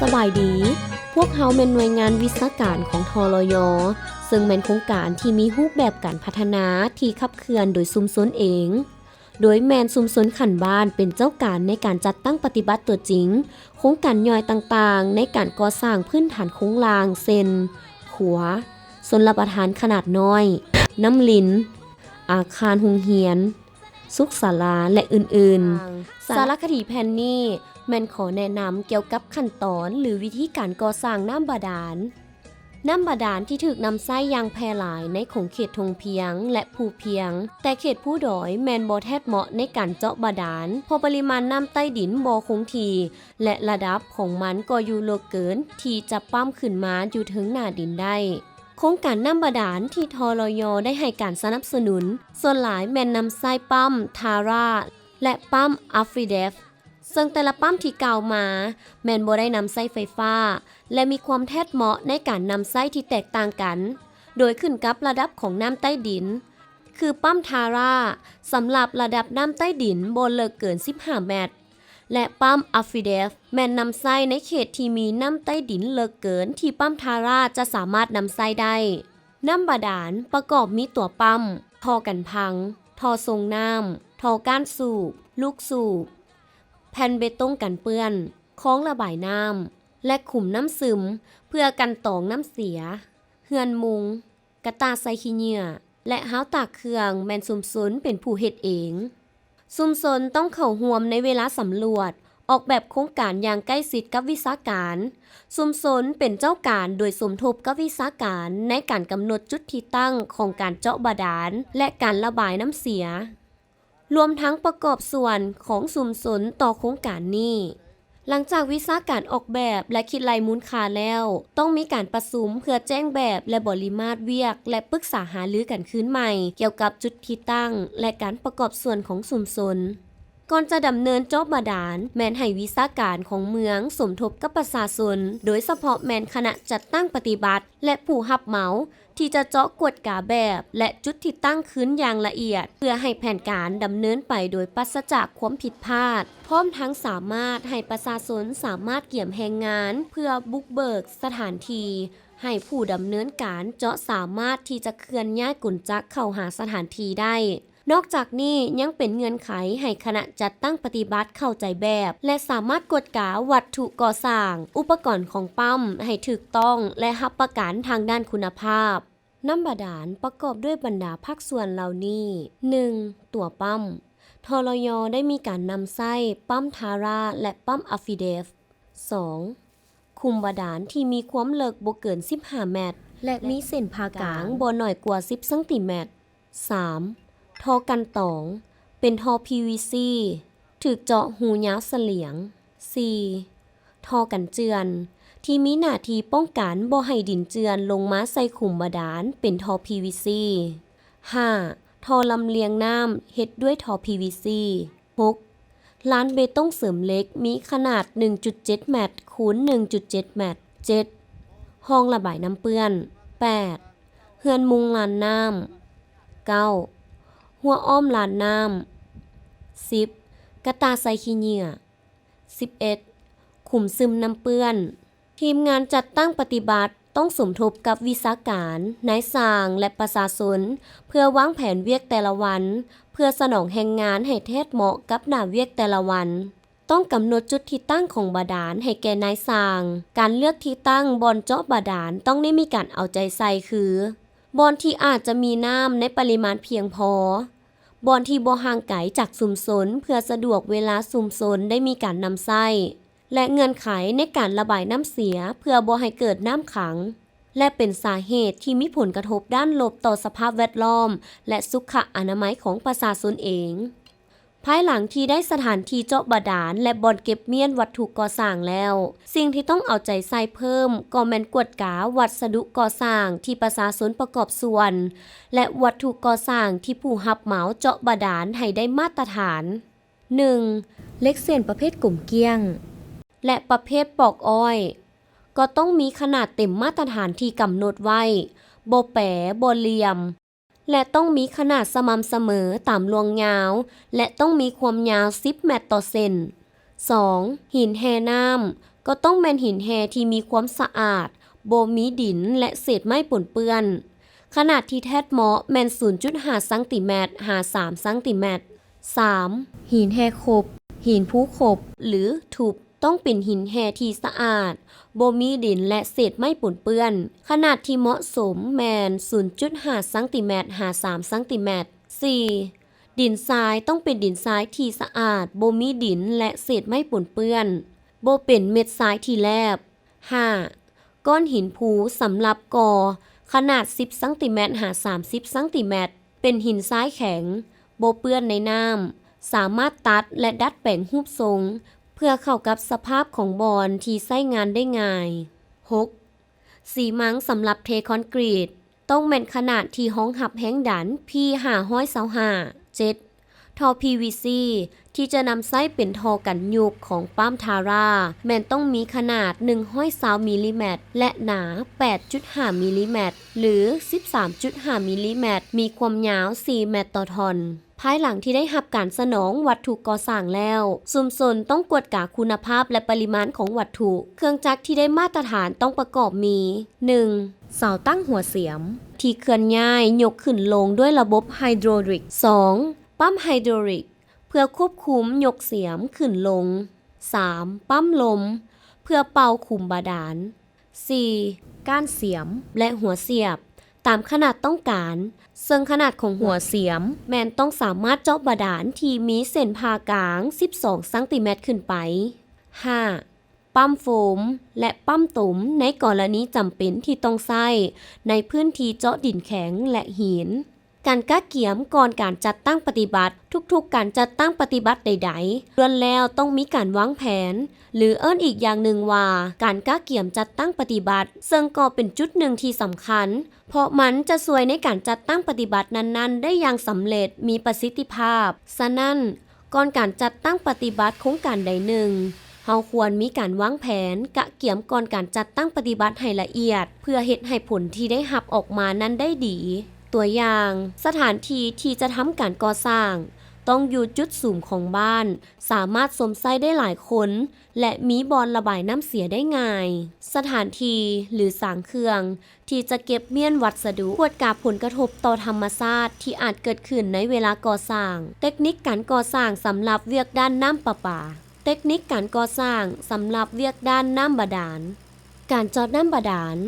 ສະບາຍດີ, ພວກເຮົາແມ່ນໜ່ວຍງານວິຊາການຂອງ ທລຍ ເຊິ່ງແມ່ນໂຄງການທີ່ມີຮູບແບບການພັດທະນາທີ່ຂັບເຄື່ອນໂດຍຊຸມຊົນເອງ, ໂດຍແມ່ນຊຸມຊົນຂັ້ນບ້ານເປັນເຈົ້າການໃນການຈັດຕັ້ງປະຕິບັດຕົວຈິງໂຄງການຍ່ອຍຕ່າງໆ ໃນການກໍ່ສ້າງພື້ນຖານໂຄງລ່າງ ເຊັ່ນ ຂົວ, ຊົນລະປະທານຂະໜາດນ້ອຍ, ນ້ຳລິນ, ອາຄານໂຮງຮຽນ, ສຸກສາລາ ແລະ ອື່ນໆ. ສາລະຄະດີແຜ່ນນີ້ແມ່ນຂໍແນະນຳກ່ຽວກັບຂັ້ນຕອນ ຫຼື ວິທີການກໍ່ສ້າງນ້ຳບາດານ. ນ້ຳບາດານທີ່ຖືກນຳໃຊ້ຢ່າງແຜ່ຫຼາຍໃນຂົງເຂດທົ່ງພຽງ ແລະ ພູພຽງ, ແຕ່ເຂດພູດອຍແມ່ນບໍ່ແທດເໝາະໃນການເຈາະບາດານ, ເພາະປະລິມານນ້ຳໃຕ້ດິນບໍ່ຄົງທີ່ ແລະ ລະດັບຂອງມັນກໍຢູ່ເລິກເກີນທີ່ຈະປ້ຳຂຶ້ນມາຢູ່ເທິງໜ້າດິນໄດ້. ໂຄງການນ້ຳບາດານທີ່ ທລຍ ໄດ້ໃຫ້ການສະໜັບສະໜູນ ສ່ວນຫຼາຍແມ່ນນຳໃຊ້ປ້ຳ Tara ແລະ ປ້ຳ Afidev ເຊິ່ງແຕ່ລະປ້ຳທີ່ກ່າວມາແມ່ນບໍ່ໄດ້ນຳໃຊ້ໄຟຟ້າ ແລະ ມີຄວາມແທດເໝາະໃນການນຳໃຊ້ທີ່ແຕກຕ່າງກັນ ໂດຍຂຶ້ນກັບລະດັບຂອງນ້ຳໃຕ້ດິນ, ຄືປ້ຳ Tara ສຳລັບລະດັບນ້ຳໃຕ້ດິນບໍ່ເລິກເກີນສິບຫ້າແມັດ ແລະ ປ້ຳ Afidev ແມ່ນນຳໃຊ້ໃນເຂດທີ່ມີນ້ຳໃຕ້ດິນເລິກເກີນທີ່ປ້ຳ Tara ຈະສາມາດນຳໃຊ້ໄດ້. ນ້ຳບາດານປະກອບມີຕົວປ້ຳ, ທໍ່ກັນພັງ, ທໍ່ສົ່ງນ້ຳ, ທໍ່ກ້ານສູບ, ລູກສູບ, ແຜ່ນເບຕົງກັນເປື້ອນ, ຄອງລະບາຍນ້ຳ ແລະ ຂຸມນ້ຳຊຶມ ເພື່ອກັ່ນຕອງນ້ຳເສຍ, ເຮືອນມຸງ, ກະຕ່າໃສ່ຂີ້ເຫຍື້ອ ແລະ ຮາວຕາກເຄື່ອງແມ່ນຊຸມຊົນເປັນຜູ້ເຮັດເອງ. ຊຸມຊົນຕ້ອງເຂົ້າຮ່ວມໃນເວລາສຳຫຼວດ, ອອກແບບໂຄງການຢ່າງໃກ້ຊິດກັບວິຊາການ. ຊຸມຊົນເປັນເຈົ້າການໂດຍສົມທົບກັບວິຊາການໃນການກຳນົດຈຸດທີ່ຕັ້ງຂອງການເຈາະບາດານ ແລະ ການລະບາຍນ້ຳເສຍ, ລວມທັງປະກອບສ່ວນຂອງຊຸມຊົນຕໍ່ໂຄງການນີ້. ຫຼັງຈາກວິຊາການອອກແບບ ແລະ ຄິດໄລ່ມູນຄ່າແລ້ວ, ຕ້ອງມີການປະຊຸມເພື່ອແຈ້ງແບບ ແລະ ບໍລິມາດວຽກ ແລະ ປຶກສາຫາລືກັນຄືນໃໝ່ກ່ຽວກັບຈຸດທີ່ຕັ້ງ ແລະ ການປະກອບສ່ວນຂອງຊຸມຊົນ. ກ່ອນຈະດຳເນີນເຈາະບາດານ, ແມ່ນໃຫ້ວິຊາການຂອງເມືອງສົມທົບກັບປະຊາຊົນ, ໂດຍສະເພາະແມ່ນຄະນະຈັດຕັ້ງປະຕິບັດ ແລະ ຜູ້ຮັບເໝົາ ທີ່ຈະເຈາະກວດກາແບບ ແລະ ຈຸດທີ່ຕັ້ງຄືນຢ່າງລະອຽດ ເພື່ອໃຫ້ແຜນການດຳເນີນໄປໂດຍປາສະຈາກຄວາມຜິດພາດ, ພ້ອມທັງສາມາດໃຫ້ປະຊາຊົນສາມາດກຽມແຮງງານເພື່ອບຸກເບີກສະຖານທີ່, ໃຫ້ຜູ້ດຳເນີນການເຈາະສາມາດທີ່ຈະເຄື່ອນຍ້າຍກົນຈັກເຂົ້າຫາສະຖານທີ່ໄດ້. ນອກຈາກນີ້ຍັງເປັນເງື່ອນໄຂໃຫ້ຄະນະຈັດຕັ້ງປະຕິບັດເຂົ້າໃຈແບບ ແລະ ສາມາດກວດກາວັດຖຸກໍ່ສ້າງ, ອຸປະກອນຂອງປ້ຳໃຫ້ຖືກຕ້ອງ ແລະ ຮັບປະກັນທາງດ້ານຄຸນນະພາບ. ນ້ຳບາດານປະກອບດ້ວຍບັນດາພາກສ່ວນເຫຼົ່ານີ້. ໜຶ່ງ. ຕົວປ້ຳ. ທລຍ ໄດ້ມີການນຳໃຊ້ປ້ຳ Tara ແລະ ປ້ຳ Afidev. ສອງ. ຂຸມບາດານທີ່ມີຄວາມເລິກບໍ່ເກີນສິບຫ້າແມັດ ແລະ ມີເສັ້ນຜ່າກາງບໍ່ໜ້ອຍກວ່າສິບຊັງຕີແມັດ. ສາມ. ທໍ່ກັ່ນຕອງ ເປັນທໍ່ PVC ຖືກເຈາະຮູຍາວສະຫຼຽງ. ສີ່. ທໍ່ກັນເຈື່ອນ ທີ່ມີໜ້າທີ່ປ້ອງກັນບໍ່ໃຫ້ດິນເຈື່ອນລົງມາໃສ່ຂຸມບາດານ ເປັນທໍ່ PVC. ຫ້າ. ທໍ່ລຳລຽງນ້ຳ ເຮັດດ້ວຍທໍ່ PVC. ຫົກ. ລານເບຕົງເສີມເຫຼັກ ມີຂະໜາດໜຶ່ງຈຸດເຈັດແມັດຄູນໜຶ່ງຈຸດເຈັດແມັດ. ເຈັດ. ຮ່ອງລະບາຍນ້ຳເປື້ອນ. ແປດ. ເຮືອນມຸງລານນ້ຳ. ເກົ້າ. ຮົ້ວອ້ອມລານນ້ຳ. ສິບ. ກະຕ່າໃສ່ຂີ້ເຫຍື້ອ. ສິບເອັດ. ຂຸມຊຶມນ້ຳເປື້ອນ. ທີມງານຈັດຕັ້ງປະຕິບັດຕ້ອງສົມທົບກັບວິຊາການ, ນາຍຊ່າງ ແລະ ປະຊາຊົນ ເພື່ອວາງແຜນວຽກແຕ່ລະວັນ, ເພື່ອສະໜອງແຮງງານໃຫ້ແທດເໝາະກັບໜ້າວຽກແຕ່ລະວັນ. ຕ້ອງກຳນົດຈຸດທີ່ຕັ້ງຂອງບາດານໃຫ້ແກ່ນາຍຊ່າງ. ການເລືອກທີ່ຕັ້ງບ່ອນເຈາະບາດານຕ້ອງໄດ້ມີການເອົາໃຈໃສ່ຄື ບ່ອນທີ່ອາດຈະມີນ້ຳໃນປະລິມານພຽງພໍ, ບ່ອນທີ່ບໍ່ຫ່າງໄກຈາກຊຸມຊົນ ເພື່ອສະດວກເວລາຊຸມຊົນໄດ້ມີການນຳໃຊ້ ແລະ ເງື່ອນໄຂໃນການລະບາຍນ້ຳເສຍເພື່ອບໍ່ໃຫ້ເກີດນ້ຳຂັງ ແລະ ເປັນສາເຫດທີ່ມີຜົນກະທົບດ້ານລົບຕໍ່ສະພາບແວດລ້ອມ ແລະ ສຸຂະອະນາໄມຂອງປະຊາຊົນເອງ. ພາຍຫຼັງທີ່ໄດ້ສະຖານທີ່ເຈາະບາດານ ແລະ ບ່ອນເກັບມ້ຽນວັດຖຸກໍ່ສ້າງແລ້ວ, ສິ່ງທີ່ຕ້ອງເອົາໃຈໃສ່ເພີ່ມກໍແມ່ນກວດກາວັດສະດຸກໍ່ສ້າງທີ່ປະຊາຊົນປະກອບສ່ວນ ແລະ ວັດຖຸກໍ່ສ້າງທີ່ຜູ້ຮັບເໝົາເຈາະບາດານໃຫ້ໄດ້ມາດຕະຖານ. ໜຶ່ງ. ເຫຼັກເສັ້ນປະເພດກົມກ້ຽງ ແລະ ປະເພດປອກອ້ອຍ ກໍຕ້ອງມີຂະໜາດເຕັມມາດຕະຖານທີ່ກຳນົດໄວ້, ບໍ່ແປ, ບໍ່ຫຼ່ຽມ ແລະ ຕ້ອງມີຂະໜາດສະໝ່ຳສະເໝີຕາມລວງຍາວ ແລະ ຕ້ອງມີຄວາມຍາວສິບແມັດຕໍ່ເສັ້ນ. ສອງ. ຫີນແຮ່ນ້ຳ, ກໍຕ້ອງແມ່ນຫີນແຮ່ທີ່ມີຄວາມສະອາດ, ບໍ່ມີດິນ ແລະ ເສດໄມ້ປົນເປື້ອນ. ຂະໜາດທີ່ແທດເໝາະແມ່ນສູນຈຸດຫ້າຊັງຕີແມັດຫາສາມຊັງຕີແມັດ. ສາມ. ຫີນແຮ່ຄົບ, ຫີນພູຄົບ ຫຼື ທຸບ ຕ້ອງເປັນຫີນແຮ່ທີ່ສະອາດ, ບໍ່ມີດິນ ແລະ ເສດໄມ້ປົນເປື້ອນ. ຂະໜາດທີ່ເໝາະສົມແມ່ນສູນຈຸດຫ້າຊັງຕີແມັດຫາສາມຊັງຕີແມັດ. ສີ່. ດິນຊາຍຕ້ອງເປັນດິນຊາຍທີ່ສະອາດ, ບໍ່ມີດິນ ແລະ ເສດໄມ້ປົນເປື້ອນ, ບໍ່ເປັນເມັດຊາຍທີ່ແລບ. ຫ້າ. ກ້ອນຫີນພູສຳລັບກໍ່ ຂະໜາດສິບຊັງຕີແມັດຫາສາມສິບຊັງຕີແມັດ, ເປັນຫີນຊາຍແຂງ, ບໍ່ເປື້ອນໃນນ້ຳ, ສາມາດຕັດ ແລະ ດັດແປງຮູບຊົງ ເພື່ອເຂົ້າກັບສະພາບຂອງບ່ອນທີ່ໃຊ້ງານໄດ້ງ່າຍ. ຫົກ. ຊີມັງສຳລັບເທຄອນກຣີດ ຕ້ອງແມ່ນຂະໜາດທີ່ຮອງຮັບແຮງດັນ ພີຫ້າຮ້ອຍຊາວຫ້າ. ເຈັດ. ທໍ່ພີວີຊີ ທີ່ຈະນຳໃຊ້ເປັນທໍ່ກັນຍຸບຂອງປ້ຳທາຣາ ແມ່ນຕ້ອງມີຂະໜາດໜຶ່ງຮ້ອຍຊາວມິລລີແມັດ ແລະ ໜາແປດຈຸດຫ້າມິລລີແມັດ ຫຼື ສິບສາມຈຸດຫ້າມິລລີແມັດ, ມີຄວາມຍາວສີ່ແມັດຕໍ່ທ່ອນ. ພາຍຫຼັງທີ່ໄດ້ຮັບການສະໜອງວັດຖຸກໍ່ສ້າງແລ້ວ, ຊຸມຊົນຕ້ອງກວດກາຄຸນນະພາບ ແລະ ປະລິມານຂອງວັດຖຸ. ເຄື່ອງຈັກທີ່ໄດ້ມາດຕະຖານຕ້ອງປະກອບມີ ໜຶ່ງ. ເສົາຕັ້ງຫົວສຽມ ທີ່ເຄື່ອນຍ້າຍຍົກຂຶ້ນລົງດ້ວຍລະບົບໄຮໂດຣລິກ. ສອງ. ປ້ຳໄຮໂດຣລິກ ເພື່ອຄວບຄຸມຍົກສຽມຂຶ້ນລົງ. ສາມ. ປ້ຳລົມ ເພື່ອເປົ່າຂຸມບາດານ. ສີ່. ກ້ານສຽມ ແລະ ຫົວສຽບ ຕາມຂະໜາດຕ້ອງການ, ເຊິ່ງຂະໜາດຂອງຫົວສຽມແມ່ນຕ້ອງສາມາດເຈາະບາດານທີ່ມີເສັ້ນຜ່າກາງສິບສອງຊັງຕີແມັດຂຶ້ນໄປ. ຫ້າ. ປ້ຳໂຟມ ແລະ ປ້ຳຕົມ ໃນກໍລະນີຈຳເປັນທີ່ຕ້ອງໃຊ້ໃນພື້ນທີ່ເຈາະດິນແຂງ ແລະ ຫີນ. ການກະກຽມກ່ອນການຈັດຕັ້ງປະຕິບັດ. ທຸກໆການຈັດຕັ້ງປະຕິບັດໃດໆ ລ້ວນແລ້ວຕ້ອງມີການວາງແຜນ ຫຼື ເອີ້ນອີກຢ່າງໜຶ່ງວ່າ ການກະກຽມຈັດຕັ້ງປະຕິບັດ, ເຊິ່ງກໍເປັນຈຸດໜຶ່ງທີ່ສຳຄັນ ເພາະມັນຈະຊ່ວຍໃນການຈັດຕັ້ງປະຕິບັດນັ້ນໆໄດ້ຢ່າງສຳເລັດ, ມີປະສິດທິພາບ. ສະນັ້ນ, ກ່ອນການຈັດຕັ້ງປະຕິບັດໂຄງການໃດໜຶ່ງ, ເຮົາຄວນມີການວາງແຜນກະກຽມກ່ອນການຈັດຕັ້ງປະຕິບັດໃຫ້ລະອຽດ ເພື່ອເຮັດໃຫ້ຜົນທີ່ໄດ້ຮັບອອກມານັ້ນໄດ້ດີ. ຕົວຢ່າງ, ສະຖານທີ່ທີ່ຈະທຳການກໍ່ສ້າງ ຕ້ອງຢູ່ຈຸດສຸມຂອງບ້ານ, ສາມາດຊົມໃຊ້ໄດ້ຫຼາຍຄົນ ແລະ ມີບ່ອນລະບາຍນ້ຳເສຍໄດ້ງ່າຍ. ສະຖານທີ່ ຫຼື ສາງເຄື່ອງ ທີ່ຈະເກັບມ້ຽນວັດສະດຸ. ກວດກາຜົນກະທົບຕໍ່ທຳມະຊາດທີ່ອາດເກີດຂຶ້ນໃນເວລາກໍ່ສ້າງ. ເຕັກນິກການກໍ່ສ້າງສຳລັບວຽກດ້ານນ້ຳປະປາ. ເຕັກນິກການກໍ່ສ້າງສຳລັບວຽກດ້ານນ້ຳບາດານ. ການເຈາະນ້ຳບາດານ.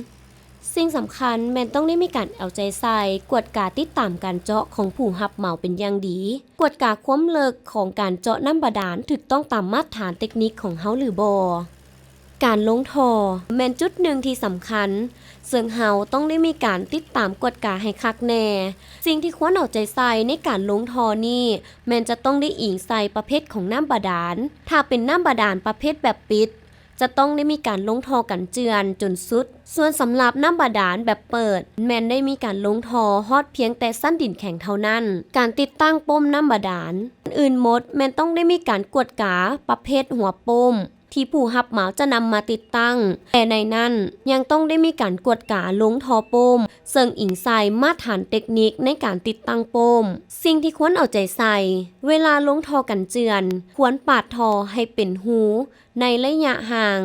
ສິ່ງສຳຄັນແມ່ນຕ້ອງໄດ້ມີການເອົາໃຈໃສ່ ກວດກາຕິດຕາມການເຈາະຂອງຜູ້ຮັບເໝົາເປັນຢ່າງດີ. ກວດກາຄວາມເລິກຂອງການເຈາະນ້ຳບາດານຖືກຕ້ອງຕາມມາດຖານເຕັກນິກຂອງເຮົາຫຼືບໍ່. ການລົງທໍ່ແມ່ນຈຸດໜຶ່ງທີ່ສຳຄັນ, ເຊິ່ງເຮົາຕ້ອງໄດ້ມີການຕິດຕາມກວດກາໃຫ້ຄັກແນ່. ສິ່ງທີ່ຄວນເອົາໃຈໃສ່ໃນການລົງທໍ່ນີ້ ແມ່ນຈະຕ້ອງໄດ້ອີງໃສ່ປະເພດຂອງນ້ຳບາດານ. ຖ້າເປັນນ້ຳບາດານປະເພດແບບປິດ, ຈະຕ້ອງໄດ້ມີການລົງທໍ່ກັນເຈື່ອນຈົນສຸດ. ສ່ວນສຳລັບນ້ຳບາດານແບບເປີດ, ແມ່ນໄດ້ມີການລົງທໍ່ຮອດພຽງແຕ່ຊັ້ນດິນແຂງເທົ່ານັ້ນ. ການຕິດຕັ້ງປ້ມນ້ຳບາດານ. ກ່ອນອື່ນໝົດ, ແມ່ນຕ້ອງໄດ້ມີການກວດກາປະເພດຫົວປ້ມ ທີ່ຜູ້ຮັບເໝົາຈະນຳມາຕິດຕັ້ງ, ແຕ່ໃນນັ້ນຍັງຕ້ອງໄດ້ມີການກວດກາລົງທໍ່ປ້ມ, ເຊິ່ງອີງໃສ່ມາດຖານເຕັກນິກໃນການຕິດຕັ້ງປ້ມ. ສິ່ງທີ່ຄວນເອົາໃຈໃສ່, ເວລາລົງທໍ່ກັນເຈື່ອນ, ຄວນປາດທໍ່ໃຫ້ເປັນຮູໃນໄລຍະຫ່າງ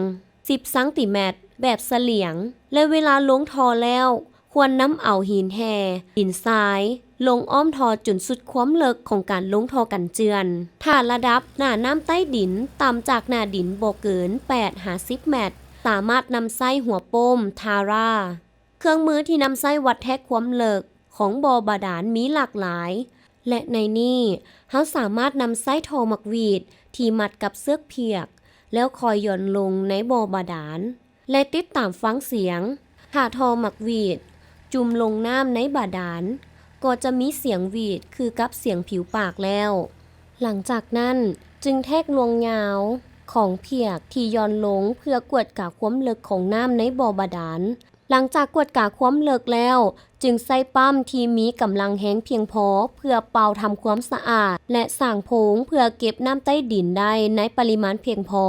ສິບຊັງຕີແມັດ ແບບສະຫຼຽງ ແລະ ເວລາລົງທໍ່ແລ້ວ, ຄວນນຳເອົາຫີນແຮ່, ຫີນຊາຍ ລົງອ້ອມທໍ່ຈົນສຸດຄວາມເລິກຂອງການລົງທໍ່ກັນເຈື່ອນ. ຖ້າລະດັບໜ້ານ້ຳໃຕ້ດິນຕ່ຳຈາກໜ້າດິນບໍ່ເກີນແປດຫາສິບແມັດ, ສາມາດນຳໃຊ້ຫົວປ້ມ ທາຣາ. ເຄື່ອງມືທີ່ນຳໃຊ້ວັດແທກຄວາມເລິກຂອງບໍ່ບາດານມີຫຼາກຫຼາຍ, ແລະ ໃນນີ້ເຮົາສາມາດນຳໃຊ້ທໍ່ໝາກຫວີດທີ່ມັດກັບເຊືອກພຽກ ແລ້ວຄ່ອຍຢ່ອນລົງໃນບໍ່ບາດານ ແລະ ຕິດຕາມຟັງສຽງ. ຖ້າທໍ່ໝາກຫວີດຈຸ່ມລົງນ້ຳໃນບາດານ, ກໍຈະມີສຽງຫວີດຄືກັບສຽງຜິວປາກແລ້ວ. ຫຼັງຈາກນັ້ນຈຶ່ງແທກລວງຍາວຂອງພຽກທີ່ຢ່ອນລົງເພື່ອກວດກາຄວາມເລິກຂອງນ້ຳໃນບໍ່ບາດານ. ຫຼັງຈາກກວດກາຄວາມເລິກແລ້ວ, ຈຶ່ງໃຊ້ປ້ຳທີ່ມີກຳລັງແຮງພຽງພໍເພື່ອເປົ່າທຳຄວາມສະອາດ ແລະ ສ້າງໂພງເພື່ອເກັບນ້ຳໃຕ້ດິນໄດ້ໃນປະລິມານພຽງພໍ.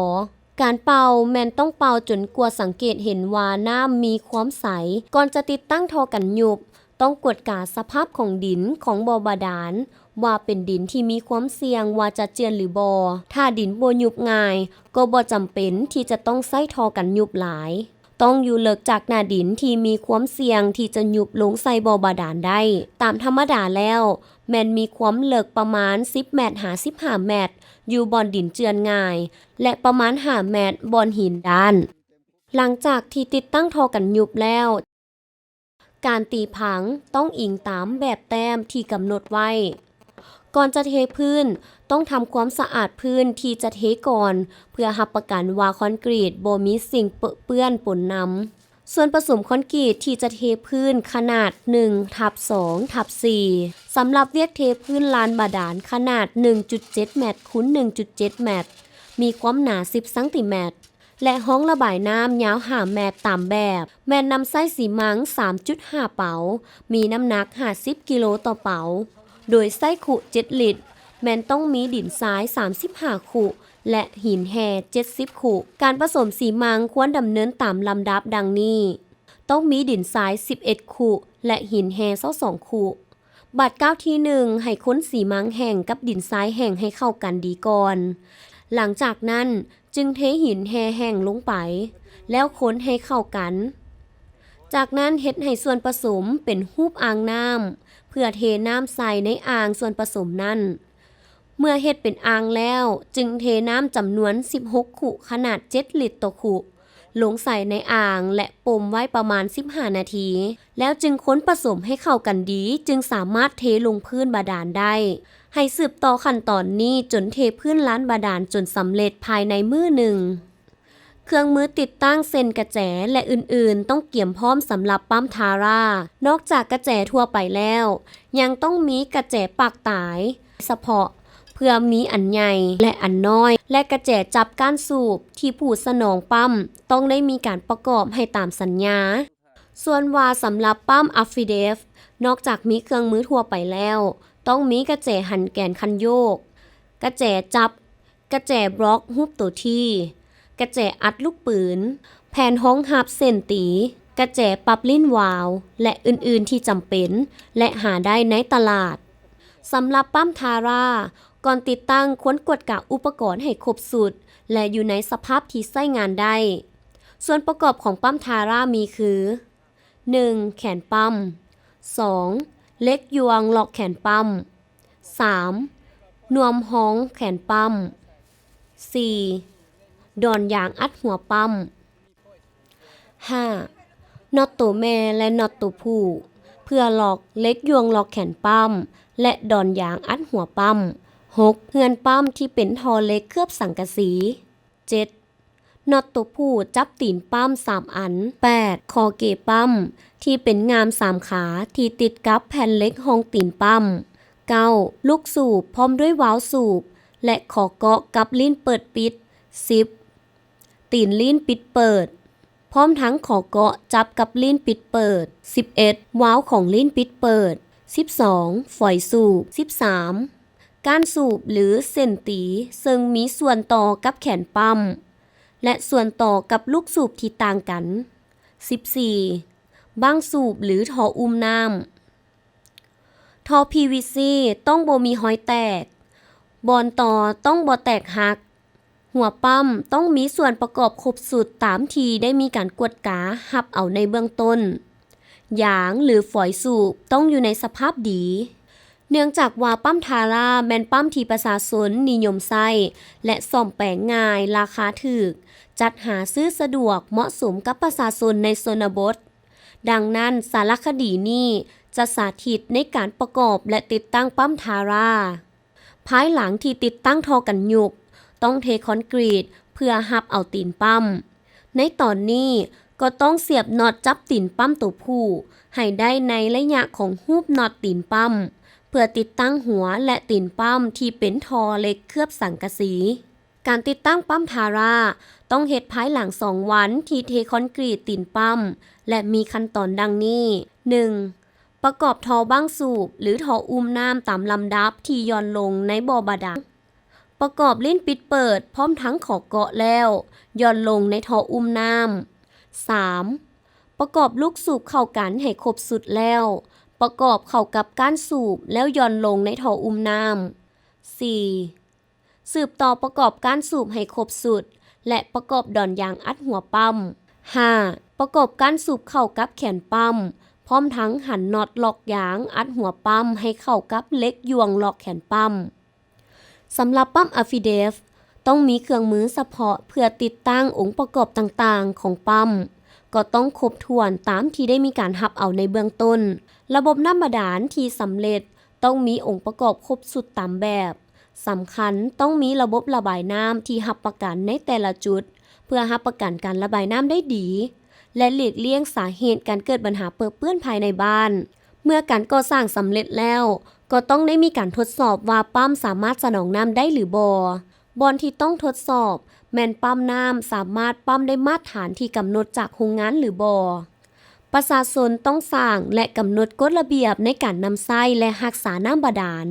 ການເປົ່າແມ່ນຕ້ອງເປົ່າຈົນກວ່າສັງເກດເຫັນວ່ານ້ຳມີຄວາມໃສ. ກ່ອນຈະຕິດຕັ້ງທໍ່ກັນຍຸບ, ຕ້ອງກວດກາສະພາບຂອງດິນຂອງບໍ່ບາດານ ວ່າເປັນດິນທີ່ມີຄວາມສ່ຽງວ່າຈະເຈື່ອນຫຼືບໍ່. ຖ້າດິນບໍ່ຍຸບງ່າຍ, ກໍບໍ່ຈຳເປັນທີ່ຈະຕ້ອງໃຊ້ທໍ່ກັນຍຸບຫຼາຍ. ຕ້ອງຢູ່ເລິກຈາກໜ້າດິນທີ່ມີຄວາມສ່ຽງທີ່ຈະຍຸບລົງໃສ່ບໍ່ບາດານໄດ້. ຕາມທຳມະດາແລ້ວ, ແມ່ນມີຄວາມເລິກປະມານສິບແມັດຫາສິບຫ້າແມັດ ຢູ່ບ່ອນດິນເຈື່ອນງ່າຍ ແລະ ປະມານຫ້າແມັດບ່ອນຫີນດ້ານ. ຫຼັງຈາກທີ່ຕິດຕັ້ງທໍ່ກັນຍຸບແລ້ວ, ການຕີຜັງຕ້ອງອີງຕາມແບບແຕ້ມທີ່ກຳນົດໄວ້. ກ່ອນຈະເທພື້ນ, ຕ້ອງທຳຄວາມສະອາດພື້ນທີ່ຈະເທກ່ອນ ເພື່ອຮັບປະກັນວ່າຄອນກຣີດບໍ່ມີສິ່ງເປິເປື້ອນປົນນຳ. ສ່ວນປະສົມຄອນກຣີດທີ່ຈະເທພື້ນຂະໜາດໜຶ່ງທັບສອງທັບສີ່ ສຳລັບວຽກເທພື້ນລານບາດານຂະໜາດໜຶ່ງຈຸດເຈັດແມັດຄູນໜຶ່ງຈຸດເຈັດແມັດ ມີຄວາມໜາສິບຊັງຕີແມັດ ແລະ ຮ່ອງລະບາຍນ້ຳຍາວຫ້າແມັດຕາມແບບ, ແມ່ນນຳໃຊ້ຊີມັງສາມຈຸດຫ້າເປົາ, ມີນ້ຳໜັກຫ້າສິບກິໂລຕໍ່ເປົາ, ໂດຍໃຊ້ຄຸເຈັດລິດ, ແມ່ນຕ້ອງມີດິນຊາຍສາມສິບຫ້າຄຸ ແລະ ຫີນແຮ່ເຈັດສິບຄຸ. ການປະສົມຊີມັງຄວນດຳເນີນຕາມລຳດັບດັ່ງນີ້: ຕ້ອງມີດິນຊາຍສິບເອັດຄຸ ແລະ ຫີນແຮ່ຊາວສອງຄຸ. ບາດກ້າວທີໜຶ່ງ ໃຫ້ຄົນຊີມັງແຫ້ງກັບດິນຊາຍແຫ້ງໃຫ້ເຂົ້າກັນດີກ່ອນ. ຫຼັງຈາກນັ້ນຈຶ່ງເທຫີນແຮ່ແຫ້ງລົງໄປ, ແລ້ວຄົນໃຫ້ເຂົ້າກັນ. ຈາກນັ້ນເຮັດໃຫ້ສ່ວນປະສົມເປັນຮູບອ່າງນ້ຳ ເພື່ອເທນ້ຳໃສ່ໃນອ່າງສ່ວນປະສົມນັ້ນ. ເມື່ອເຮັດເປັນອ່າງແລ້ວ, ຈຶ່ງເທນ້ຳຈຳນວນສິບຫົກຄຸ ຂະໜາດເຈັດລິດຕໍ່ຄຸ ລົງໃສ່ໃນອ່າງ ແລະ ປົມໄວ້ປະມານສິບຫ້ານາທີ, ແລ້ວຈຶ່ງຄົນປະສົມໃຫ້ເຂົ້າກັນດີ, ຈຶ່ງສາມາດເທລົງພື້ນບາດານໄດ້. ໃຫ້ສືບຕໍ່ຂັ້ນຕອນນີ້ຈົນເທພື້ນລານບາດານຈົນສຳເລັດພາຍໃນມື້ໜຶ່ງ. ເຄື່ອງມືຕິດຕັ້ງເຊັ່ນກະແຈ ແລະ ອື່ນໆ ຕ້ອງກຽມພ້ອມສຳລັບປ້ຳທາຣາ. ນອກຈາກກະແຈທົ່ວໄປແລ້ວ, ຍັງຕ້ອງມີກະແຈປາກຕາຍສະເພາະ ເພື່ອມີອັນໃຫຍ່ ແລະ ອັນນ້ອຍ ແລະ ກະແຈຈັບກ້ານສູບທີ່ຜູ້ສະໜອງປ້ຳຕ້ອງໄດ້ມີການປະກອບໃຫ້ຕາມສັນຍາ. ສ່ວນວ່າສຳລັບປ້ຳອັບຟີເດຟ ນອກຈາກມີເຄື່ອງມືທົ່ວໄປແລ້ວ, ຕ້ອງມີກະແຈຫັນແກນຄັນໂຍກ, ກະແຈຈັບ, ກະແຈບລັອກຮູບໂຕທີ, ກະແຈອັດລູກປືນ, ແຜ່ນຮອງຮັບເສັ້ນຕີ, ກະແຈປັບຫຼິ້ນວາວ ແລະ ອື່ນໆທີ່ຈຳເປັນ ແລະ ຫາໄດ້ໃນຕະຫຼາດ. ສຳລັບປ້ຳທາຣາ, ກ່ອນຕິດຕັ້ງຄວນກວດກາອຸປະກອນໃຫ້ຄົບຊຸດ ແລະ ຢູ່ໃນສະພາບທີ່ໃຊ້ງານໄດ້. ສ່ວນປະກອບຂອງປ້ຳທາຣາມີຄື: ໜຶ່ງ ແຂນປ້ຳ, ສອງ ເຫຼັກຢ່ວງລັອກແຂນປ້ຳ, ສາມ ນວມຮອງແຂນປ້ຳ, ສີ່ ດອນຢາງອັດຫົວປ້ຳ, ຫ້າ ນັອດໂຕແມ່ ແລະ ນັອດໂຕຜູ້ ເພື່ອລັອກເຫຼັກຢ່ວງລັອກແຂນປ້ຳ ແລະ ດອນຢາງອັດຫົວປ້ຳ, ຫົກ ເຮືອນປ້ຳທີ່ເປັນທໍ່ເຫຼັກເຄືອບສັງກະສີ, ເຈັດ ນັອດໂຕຜູ້ຈັບຕີນປ້ຳສາມອັນ, ແປດ ຂໍ້ເກປ້ຳທີ່ເປັນງ່າມສາມຂາທີ່ຕິດກັບແຜ່ນເຫຼັກຮອງຕີນປ້ຳ, ເກົ້າ ລູກສູບພ້ອມດ້ວຍວາວສູບ ແລະ ຂໍ້ເກາະກັບລີ້ນເປີດປິດ, ສິບ ຕີນລີ້ນປິດເປີດ ພ້ອມທັງຂໍ້ເກາະຈັບກັບລີ້ນປິດເປີດ, ສິບເອັດ ວາວຂອງລີ້ນປິດເປີດ, ສິບສອງ ຝອຍສູບ, ສິບສາມ ກ້ານສູບ ຫຼື ເສັ້ນຕີ ເຊິ່ງມີສ່ວນຕໍ່ກັບແຂນປ້ຳ ແລະ ສ່ວນຕໍ່ກັບລູກສູບທີ່ຕ່າງກັນ, ສິບສີ່ ບັ້ງສູບ ຫຼື ທໍ່ອຸ້ມນ້ຳ. ທໍ່ ພີວີຊີ ຕ້ອງບໍ່ມີຮອຍແຕກ, ບ່ອນຕໍ່ຕ້ອງບໍ່ແຕກຫັກ, ຫົວປ້ຳຕ້ອງມີສ່ວນປະກອບຄົບຊຸດຕາມທີ່ໄດ້ມີການກວດກາຮັບເອົາໃນເບື້ອງຕົ້ນ, ຢາງ ຫຼື ຝອຍສູບຕ້ອງຢູ່ໃນສະພາບດີ. ເນື່ອງຈາກວ່າປ້ຳທາຣາແມ່ນປ້ຳທີ່ປະຊາຊົນນິຍົມໃຊ້ ແລະ ສ້ອມແປງງ່າຍ, ລາຄາຖືກ, ຈັດຫາຊື້ສະດວກ, ເໝາະສົມກັບປະຊາຊົນໃນຊົນນະບົດ. ດັ່ງນັ້ນ, ສາລະຄະດີນີ້ຈະສາທິດໃນການປະກອບ ແລະ ຕິດຕັ້ງປ້ຳທາຣາ. ພາຍຫຼັງທີ່ຕິດຕັ້ງທໍ່ກັນຍຸບ, ຕ້ອງເທຄອນກຣີດເພື່ອຮັບເອົາຕີນປ້ຳ. ໃນຕອນນີ້ກໍຕ້ອງສຽບນັອດຈັບຕີນປ້ຳໂຕຜູ້ໃຫ້ໄດ້ໃນໄລຍະຂອງຮູບນັອດຕີນປ້ຳ ເພື່ອຕິດຕັ້ງຫົວ ແລະ ຕີນປ້ຳທີ່ເປັນທໍ່ເຫຼັກເຄືອບສັງກະສີ. ການຕິດຕັ້ງປ້ຳທາຣາຕ້ອງເຮັດພາຍຫຼັງສອງວັນທີ່ເທຄອນກຣີດຕີນປ້ຳ ແລະ ມີຂັ້ນຕອນດັ່ງນີ້: ໜຶ່ງ ປະກອບທໍ່ບັ້ງສູບ ຫຼື ທໍ່ອຸ້ມນ້ຳຕາມລຳດັບທີ່ຢ່ອນລົງໃນບໍ່ບາດານ. ປະກອບລີ້ນປິດເປີດພ້ອມທັງຂໍເກາະແລ້ວ ຢ່ອນລົງໃນທໍ່ອຸ້ມນ້ຳ. ສາມ ປະກອບລູກສູບເຂົ້າກັນໃຫ້ຄົບຊຸດແລ້ວ ປະກອບເຂົ້າກັບກ້ານສູບ ແລ້ວຢ່ອນລົງໃນທໍ່ອຸ້ມນ້ຳ. ສີ່. ສືບຕໍ່ປະກອບກ້ານສູບໃຫ້ຄົບຊຸດ ແລະ ປະກອບດອນຢາງອັດຫົວປ້ຳ. ຫ້າ. ປະກອບກ້ານສູບເຂົ້າກັບແຂນປ້ຳ ພ້ອມທັງຫັນນັອດລັອກຢາງອັດຫົວປ້ຳໃຫ້ເຂົ້າກັບເຫຼັກຢ່ວງລັອກແຂນປ້ຳ. ສຳລັບປ້ຳ Affidef ຕ້ອງມີເຄື່ອງມືສະເພາະເພື່ອຕິດຕັ້ງອົງປະກອບຕ່າງໆຂອງປ້ຳ ກໍຕ້ອງຄົບຖ້ວນຕາມທີ່ໄດ້ມີການຮັບເອົາໃນເບື້ອງຕົ້ນ. ລະບົບນ້ຳບາດານທີ່ສຳເລັດຕ້ອງມີອົງປະກອບຄົບຊຸດຕາມແບບ. ສຳຄັນຕ້ອງມີລະບົບລະບາຍນ້ຳທີ່ຮັບປະກັນໃນແຕ່ລະຈຸດ ເພື່ອຮັບປະກັນການລະບາຍນ້ຳໄດ້ດີ ແລະ ຫຼີກລ່ຽງສາເຫດການເກີດບັນຫາເປິເປື້ອນພາຍໃນບ້ານ. ເມື່ອການກໍ່ສ້າງສຳເລັດແລ້ວ ກໍຕ້ອງໄດ້ມີການທົດສອບວ່າປ້ຳສາມາດສະໜອງນ້ຳໄດ້ຫຼືບໍ່. ບ່ອນທີ່ຕ້ອງທົດສອບ ແມ່ນປ້ຳນ້ຳສາມາດປ້ຳໄດ້ມາດຖານທີ່ກຳນົດຈາກໂຮງງານຫຼືບໍ່. ປະຊາຊົນຕ້ອງສ້າງ ແລະ ກຳນົດກົດລະບຽບໃນການນຳໃຊ້ ແລະ ຮັກສານ້ຳບາດານ.